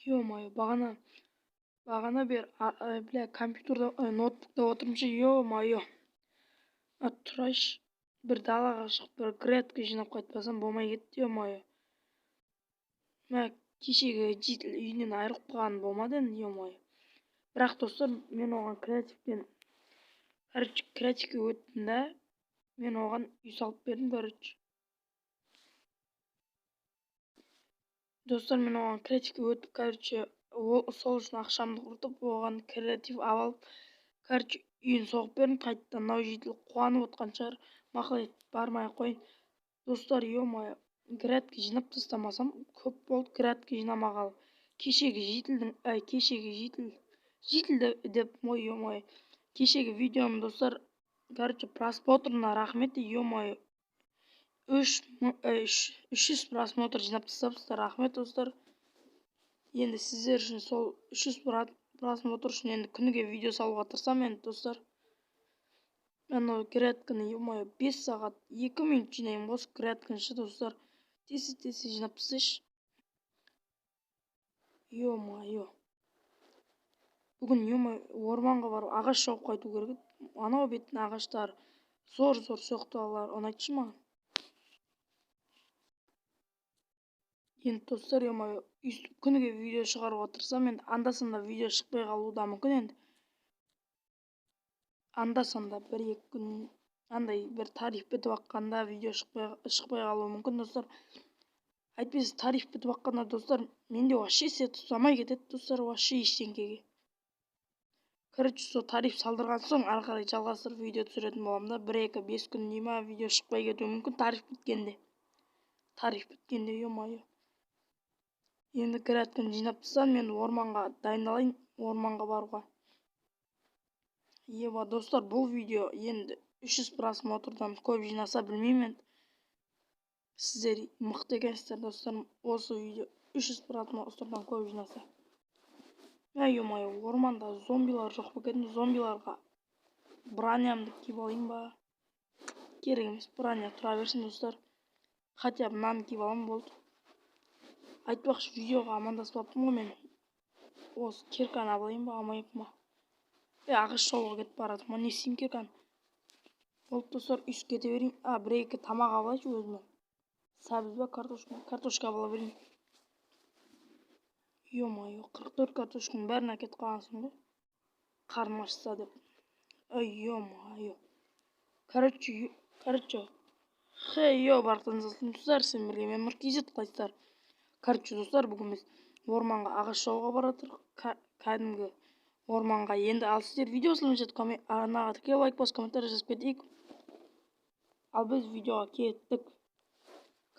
Ё-моё, бағана бері, бля, компьютерда, ноутбукта отырмын ше, ё-моё. Тұрайыншы, бір далаға шығып, бір грядка жинап қайтпасам болмай кетті, ё-моё. Мә, кешегі житель үйінен айырылып қалғаным болмады енді, ё-моё. Бірақ, достар, мен оған креативпен, короче, креативке өттім да, мен оған үй салып бердім, короче. Достар, мен оған креативке өтіп, короче, ол сол үшін ақшамды құртып, оған креатив алып, короче, үйін соғып бердім қайтадан. Мынау житель қуанып отқан шығар, мақұл ет, бармай ақ қояйын. Достар, ё-моё, грядка жинап тастамасам, көп болды грядка жинамағалы. Кешегі жительдің, әй, кешегі житель, житель деп, ой, ё-моё, кешегі видеом, достар, короче, просмотрына рахмет, ё-моё. 300 просмотр жинап тастапсыздар, рахмет, достар. Енді сіздер үшін сол 300 просмотр үшін енді күніге видео салуға тырысамын енді, достар. Анау грядканы, ё-моё, 5 сағат 2 минут жинаймын ғой осы грядканы ше, достар. Тез тез жинап тастайыншы. Ё-моё. Бүгін, ё-моё, орманға барып ағаш шауып қайту керек еді. Анау беттің ағаштары зор-зор соқталар ұнайтшы маған. Енді, достар, ё-моё, өйстіп күніге видео шығаруға тырысамын енді, анда-санда видео шықпай қалуы да мүмкін енді. Анда-санда 1-2 күн андай бір тариф бітіп аққанда видео шықпай қалуы мүмкін, достар. Әйтпесе тариф бітіп аққанда, достар, менде вообще свет ұстамай кетеді, достар, вообще ештеңкеге. Короче, сол тариф салдырған соң ары қарай жалғастырып видео түсіретін боламын да, 1-2-5 күн дей ма, видео шықпай кетуі мүмкін тариф біткенде. Тариф біткенде, ё-моё. Енді грядканы жинап тастадым, енді орманға дайындалайын, орманға баруға. Еба, достар, бұл видео енді 300 просмотрдан көп жинаса білмеймін енді. Сіздер мықты екенсіздер, достар, осы видео 300 просмотрдан көп жинаса. Мә, ё-моё, орманда зомбилар жоқ па екен? Зомбиларға бронямды киіп алайын ба? Керек емес, броня тұра берсін, достар. Хотя бы мынаны киіп аламын, болды. Айтпақшы, видеоға амандаспаппын ғой мен. Осы кирканы алайын ба, алмайын ба? Ағаш шабуға кетіп бара жатырмын, не істеймін кирканы? Болды, достар, үйсіп кете берейін. А, 1-2 тамақ алып алайыншы өзіме. Сәбіз ба, картошка? Картошка ала берейін. Ё-моё, 44 картошканың бәрін әкетіп қалғансың ғой. Қарным ашса деп. Ой, ё-моё. Короче, хей, йо, барлықтарыңызға достар, сіздермен бірге мен Нұркизет, қалайсыздар? Короче, достар, бүгін біз орманға ағаш шабуға бара жатырмық, кәдімгі орманға. Енді ал сіздер видео салып арнаға тіркеліп, лайк басып, комментарий жазып кетейік. Ал біз видеоға кеттік.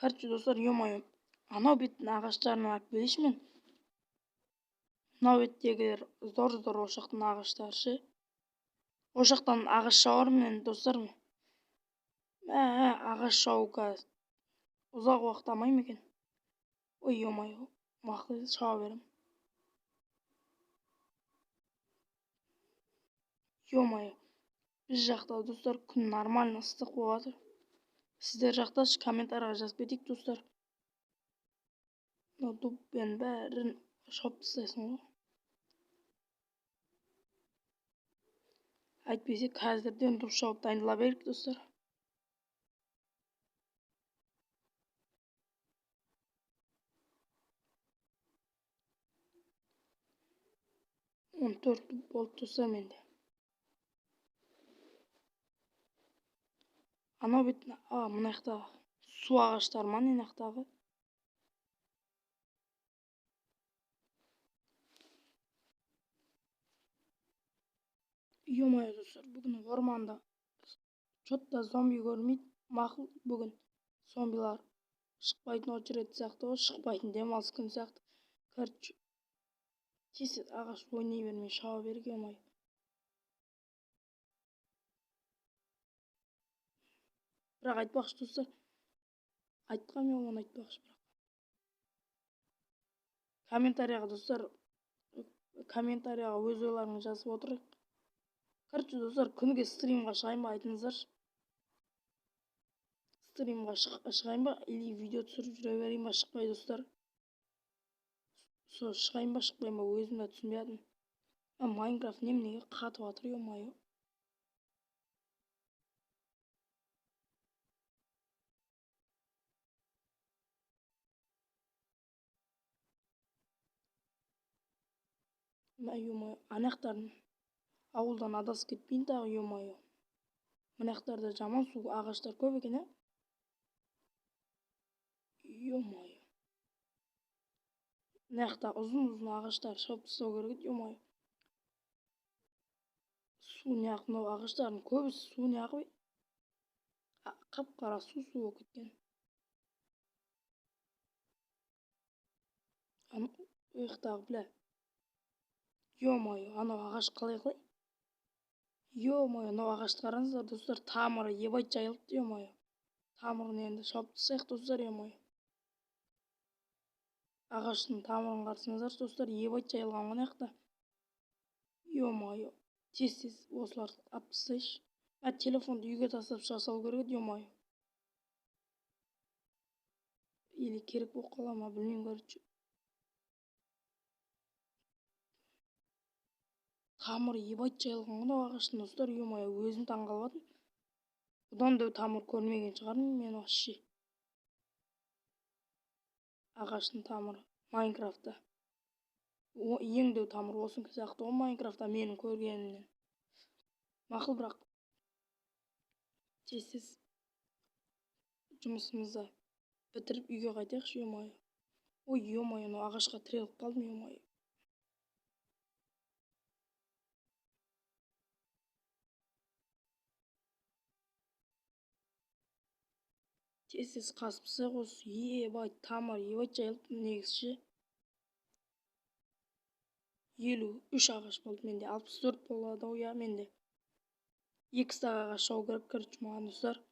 Короче, достар, ё-моё, анау беттің ағаштарын алып келейінші мен. Мынау беттегілер зор-зор ошақтың ағаштары ше. Ошақтан ағаш шабармын енді, достар. Мә, ағаш шабу қазір ұзақ уақыт алмай ма екен? Ой, ё-моё, мақұл, шаба беремін. Ё-моё, біз жақта, достар, күн нормально ыстық болып жатыр. Сіздер жақта комментарийға жазып кетейік, достар. Мынау дубпен бәрін шауып тастайсың ғой. Әйтпесе қазірден дуб шауып дайындала берейік, достар. Он төрт дуб болды, достар, менде. Анау бет, а, мына жақтағы су ағаштары ма, мына жақтағы? Ё-моё, достар, бүгін орманда чё-то зомби көрмейді. Мақұл, бүгін зомбилар шықпайтын очередь сияқты ғой, шықпайтын демалыс күні сияқты. Короче, тез ағаш ойнай бермей шаба берейік, ё-моё. Бірақ айтпақшы, достар, айтқам мен оны айтпақшы, бірақ. Комментарияға, достар, комментарияға өз ойларыңызды жазып отырайық. Короче, достар, күніге стримға шығайын ба, айтыңыздаршы. Стримға шығайын ба, или видео түсіріп жүре берейін ба, шықпай, достар. Сол шығайын ба, шықпайын ба, өзім де түсінбей жатырмын. Майнкрафт неменеге қатып жатыр, ё-моё? Мә, ё-моё, ана жақтарын ауылдан адасып кетпейін тағы, ё-моё. Мына жақтарда жаман су, ағаштар көп екен, ә? Ё-моё. Мына жақта ұзын-ұзын ағаштар шауып тастау керек еді, ё-моё. Су неғып, мынау ағаштардың көбісі су неғып, қап-қара су болып кеткен. Ана жақтағы, бля. Ё-моё, анау ағаш қалай қалай? Ё-моё, мынау ағашты қараңыздар, достар, тамыры ебать жайылыпты, ё-моё. Тамырын енді шауып тастайық, достар, ё-моё. Ағаштың тамырын қарасаңыздар, достар, ебать жайылған ғой мына жақта. Ё-моё, тез-тез осыларды алып тастайыншы. Мә, телефонды үйге тастап шыға салу керек еді, ё-моё. Или керек болып қала ма, білмеймін, короче. Тамыры ебать жайылған ғой мынау ағаштың, достар, ё-моё, өзім таңғалып жатырмын. Бұдан да тамыр көрмеген шығармын мен вообще. Ағаштың тамыры Майнкрафтта. Ең дәу тамыр осынікі сияқты ғой Майнкрафтта менің көргенімнен. Мақұл, бірақ тез-тез жұмысымызды бітіріп үйге қайтайықшы, ё-моё. Ой, ё-моё, мынау ағашқа тіреліп қалдым, ё-моё. Тез-тез қазып тастайық осы. Ебать, тамыр ебать жайылып негізі ше. 53 ағаш болды менде, 64 болады ғой, иә, менде. 2 стак ағаш шабу керек, короче, маған, достар.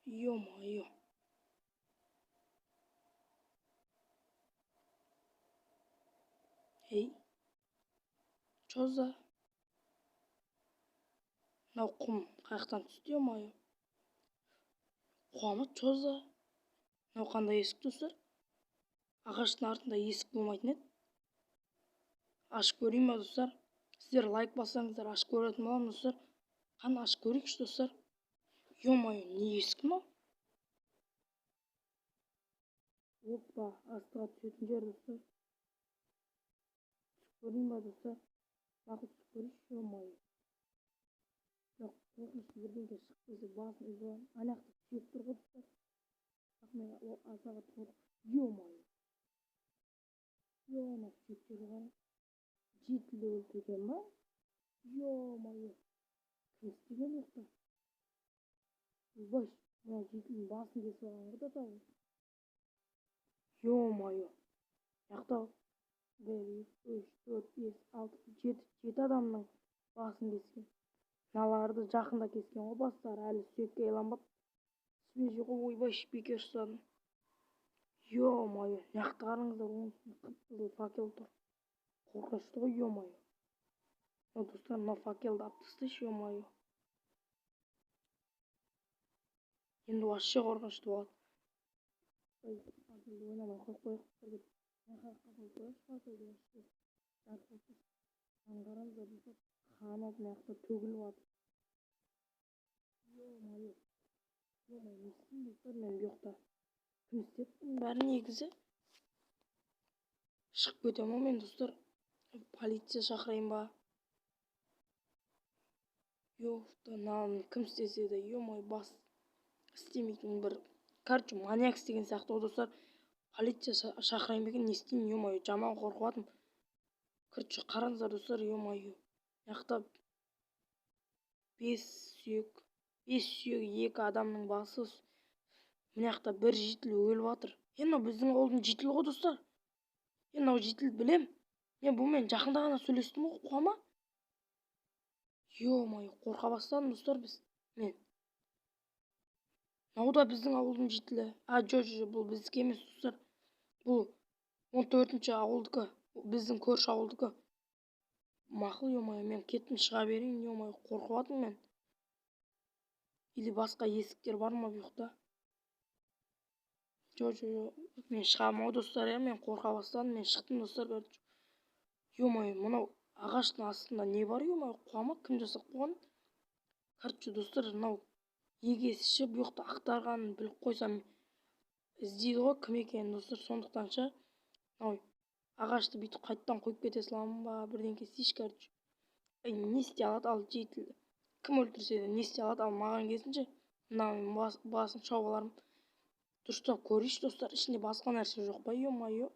Ё-моё. Ей, чё за? Мынау құм қаяқтан түсті, ё-моё? Қуамы, чё за? Мынау қандай есік, достар? Ағаштың артында есік болмайтын еді. Ашып көрейін ба, достар? Сіздер лайк бассаңыздар, ашып көретін боламын, достар. Қане, ашып көрейікші, достар. Ё-моё, не есік мынау? Опа, астыға түсетін жер, достар. Түсіп көрейін ба, достар? Мақұл, түсіп көрейікші, ё-моё. Бірақ қорқынышты бірдеңке шығып келсе, басын үзіп аламын. Ана жақта сүйек тұр ғой, достар. Бірақ мен ол аса қатты қорқып, ё-моё. Ё, ана сүйектерді қара. Жителді өлтірген ба? Ё-моё. Кім істеген ол жақта? Ойбай, мына жителдің басын кесіп алған ғой да тағы. Ё-моё. Мына жақта 1, 2, 3, 4, 5, 6, 7, 7 адамның басын кескен. Мыналарды жақында кескен ғой бастары, әлі сүйекке айланбап. Свежий ғой, ойбай, бекер ұстадым. Ё-моё, мына жақта қараңыздар, оның үстінде қып-қызыл факел тұр. Қорқынышты ғой, ё-моё. Мына, достар, мына факелді алып тастайыншы, ё-моё. Енді вообще қорқынышты болады. Ой, факелді ойнамай қойып қояйық, бір мына жаққа қойып қояйықшы факелді вообще. Жарық болып тұрсын. Мынаны қараңыздар, достар, қаны мына жақта төгіліп жатыр. Ё-моё. Ё-моё, не істеймін, достар, мен бұл жақта? Кім істеді бұның бәрін негізі? Шығып кетемін ғой мен, достар. Полиция шақырайын ба? Ёпта, мынаны кім істесе де, ё-моё, бас істемейтін бір, короче, маньяк істеген сияқты ғой, достар. Полиция шақырайын ба екен, не істеймін, ё-моё, жаман қорқып жатырмын. Короче, қараңыздар, достар, ё-моё. Мына жақта 5 сүйек, 5 сүйек, 2 адамның басы. Мына жақта бір житель өліп жатыр. Е, мынау біздің ауылдың жителі ғой, достар. Е, мынау житель білем. Мен бұнымен жақында ғана сөйлестім ғой, қуама. Ё-моё, қорқа бастадым, достар, біз. Мен. Мынау да біздің ауылдың жителі. А, жо, жо, жо, бұл біздікі емес, достар. Бұл 14-ші ауылдікі, біздің көрші ауылдікі. Мақұл, ё-моё, мен кеттім, шыға берейін, ё-моё, қорқып жатырмын мен. Или басқа есіктер бар ма бұл жақта? Жоқ, жоқ, жоқ, мен шығамын ау, достар, иә, мен қорқа бастадым, мен шықтым, достар, короче. Ё-моё, мынау ағаштың астында не бар, ё-моё, қуама кім жасап қойған? Короче, достар, мынау егесі ше, бұл жақта ақтарғанын біліп қойсам, іздейді ғой кім екенін, достар. Сондықтан ше, мынау ағашты бүйтіп қайтадан қойып кете саламын ба, бірдеңке істейінші, короче. Ей, не істей алады ал житель? Кім өлтірсе де, не істей алады ал? Маған келсінші, мынаның басын шауып алармын. Дұрыстап көрейінші, достар, ішінде басқа нәрсе жоқ па, ё-моё.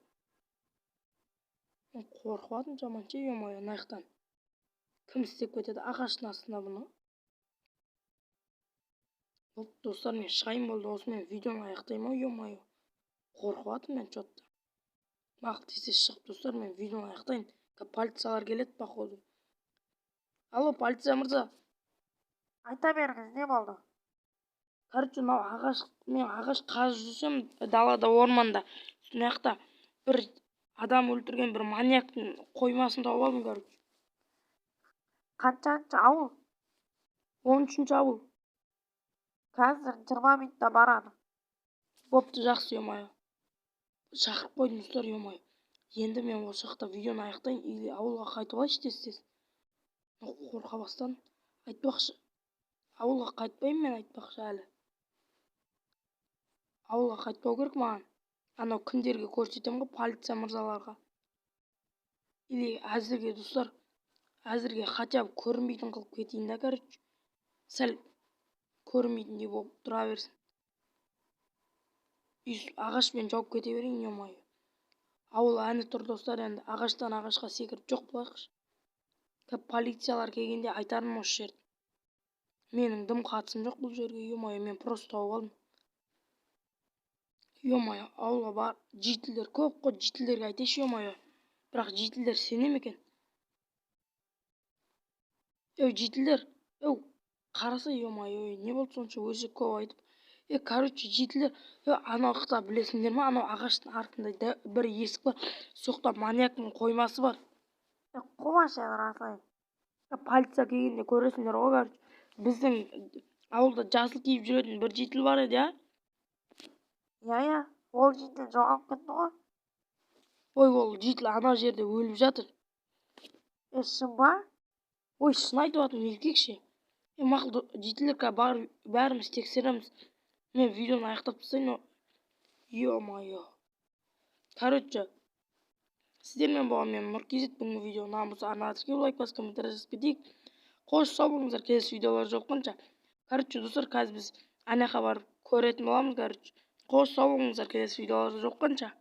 Мен қорқып жатырмын жаман ше, ё-моё. Мына жақтан кім істеп кетеді ағаштың астына бұны? Болды, достар, мен шығайын, болды, осымен видеоны аяқтаймын ау, ё-моё, қорқып жатырмын мен че-то. Мақұл, тез тез шығып, достар, мен видеоны аяқтайын. Полициялар келеді, походу. Алло, полиция мырза. Айта беріңіз, не болды? Короче, мынау ағаш, мен ағаш қазып жүрсем далада, орманда, мына жақта бір адам өлтірген бір маньяктың қоймасын тауып алдым, короче. Қаншаншы ауыл? 13-ауыл. Қазір 20 минутта барады. Бопты, жақсы, ё-моё, шақырып қойдым, достар, ё-моё. Енді мен осы жақта видеоны аяқтайын или ауылға қайтып алайыншы тез тез. Қорқа бастадым. Айтпақшы, ауылға қайтпаймын мен, айтпақшы, әлі ауылға қайтпау керек маған. Анау кімдерге көрсетемін ғой, полиция мырзаларға. Или әзірге, достар, әзірге хотя бы көрінбейтін қылып кетейін да, короче, сәл көрінбейтіндей болып тұра берсін. Үй ағашпен жауып кете берейін, ё-моё. Ауыл әні тұр, достар. Енді ағаштан ағашқа секіріп жоқ болайықшы. Полициялар келгенде айтармын осы жерді. Менің дым қатысым жоқ бұл жерге, ё-моё, мен просто тауып алдым, ё-моё. Ауылға бар, жительдер көп қой, жительдерге айтайыншы, ё-моё. Бірақ жительдер сене ме екен? Ей, жительдер, еу, қараса, ё-моё, не болды сонша өсек көп айтып? Е, короче, жительдер, е, анау жақта білесіңдер ма, анау ағаштың артында бір есік бар, сол жақта маньяктың қоймасы бар. Қумашы енді, расылай. Полиция келгенде көресіңдер ғой. Короче, біздің ауылда жасыл киіп жүретін бір житель бар еді, иә? Иә, ол житель жоғалып кетті ғой. Ой, ол житель ана жерде өліп жатыр. Е, шын ба? Ой, шын айтып жатырмын, еркекше. Е, мақұл, жительдер, барып бәріміз тексереміз. Мен видеоны аяқтап тастайын, ё-моё. Короче, сіздермен болған мен, Нұр KZ. Бүгінгі видео ұнаған болса, арнаға тіркеліп, лайк басып, комментарий жазып кетейік. Қош, сау болыңыздар, келесі видеоларда жолыққанша. Короче, достар, қазір біз ана жаққа барып көретін боламыз, короче. Қош, сау болыңыздар, келесі видеоларда жолыққанша.